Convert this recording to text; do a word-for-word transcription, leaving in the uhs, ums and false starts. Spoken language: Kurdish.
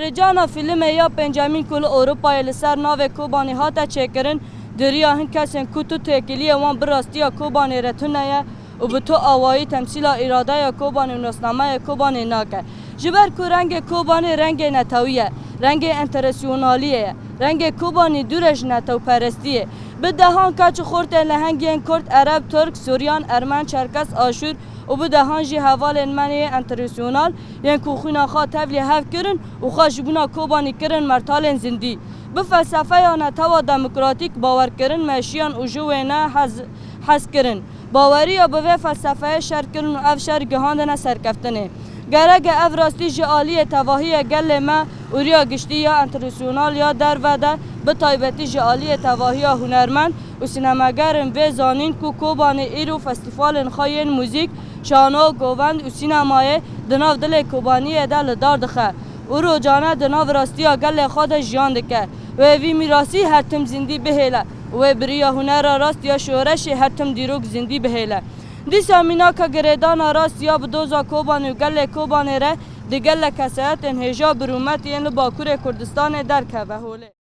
Ricana fîlmê ya pêncemîn ku li Ewropayê li ser navê Kobanê hate çêkirin, di riya hin kesên ku tu têkiliyê wan bi rastiya Kobanê re tune ye û bi tu awayî temsîla îradeya Kobanê û nasnameya Kobanê nake. Ji ber ku rengê Kobanê rengê netewî ye, rengê enternasyonaliyê ye, rengê Kobanê dûr e ji netewperestiyê. Bi dehan keç û xortên lehengiyên Kurd, Ereb, Tirk, Suryan, Ermen, Çerkes, Aşûr û bi dehan jî hevalên me yê enternasyonal yên ku xwîna xwe tevlî hev kirin û xwe ji bûna Kobanî kirin mertalên zindî. Bi felsefeya netewa demokratîk bawer kirin, meşiyan û ji wêne hez, hez kirin. Baweriya bi vê felsefeyê şer kirin û ev şer gihandine serkeftinê. Gerek e ev rastî ji aliyê tevahiya gelê me û riya giştî ya enternasyonal ya derve de, bi taybetî ji aliyê tevahiya hunermend û sînemagerên vê zanîn ku Kobanê îro festîvalên xwe yên muzîk, şano, govend û sînemayê di nav dilê Kobaniyê de li dar dixe û rojane di nav rastiya gelê xwe de jiyan dike. Wê vî mîrasî her tim zindî bihêle û wê bi riya hunera rast ya şoreşê her tim dîrok zindî bihêle. Dîsa mînaka girêdana rast ya bi doza Kobanê û gelê Kobanê re di gelek kesayetên hêja bi rûmetî yên li Bakurê Kurdistanê derkeve holê.